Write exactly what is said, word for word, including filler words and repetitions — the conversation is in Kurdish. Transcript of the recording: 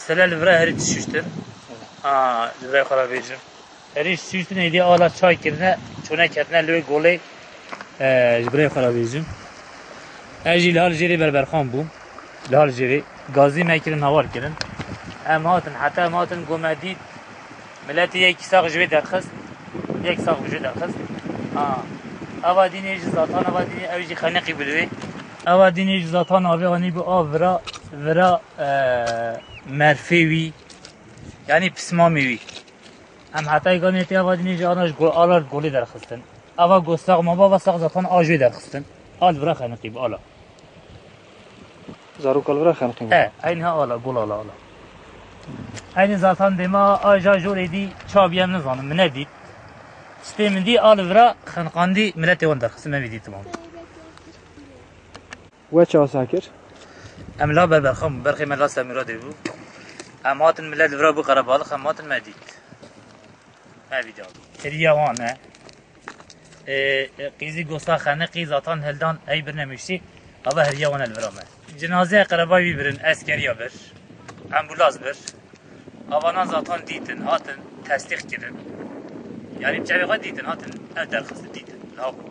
Sele li vira herî dişuştin. Ha, ji vira xwe re bêjim. Herî dişuştin êdî ala çay kirine, çûne ketine li wê golê. E, ji vira xwe re bêjim. Ez jî li hal jêrê berberxan bûm. Li hal jêrê gazî me kirin, hawar kirin. Em hatin, heta em hatin go me dît. Miletê yekî sax ji wê derxist. Yek sax ji wê derxist. Ha. Eva dînê ji zatan, eva dînê ew jî xeniqî bi li wê. Eva dînê ji zatan avê anî bi av vira, vira, e, merfê wî. Yanî pismamê wî. Em heta ganê tê eva dînê ji ana ji go-, alar golê derxistin. Eva go sax ma bava sax zatan a ji wê derxistin. Al vira xeniqî bi ala. Zarok al vira xeniqî bi. E, eynî ha ala, gol ala, ala. Eynî zatan dêma a ja jorê dî çabiye em nizanim, min nedît. Stê min dî al vira xeniqandî miletê wan derxistin, me vî dî tamam. We çi asa kir? Em la berberxan bû, berxê me la Semîradê bû. Em hatin milet li vira bû qerebalix, em hatin me dît. Me vî dî. Hiriya wan e. Ê, ê, qîzî gosa xeniqî zatan hildan ey birine muştî. Ava hiriya wan e li vira me. Cinazê qerebayî wî birin, eskeriya bir. Ambulans bir. Avanan zatan dîtin, hatin tesdîq kirin. Yanî bi çavê xwe dîtin, hatin ev derxistin dîtin. Li Hako.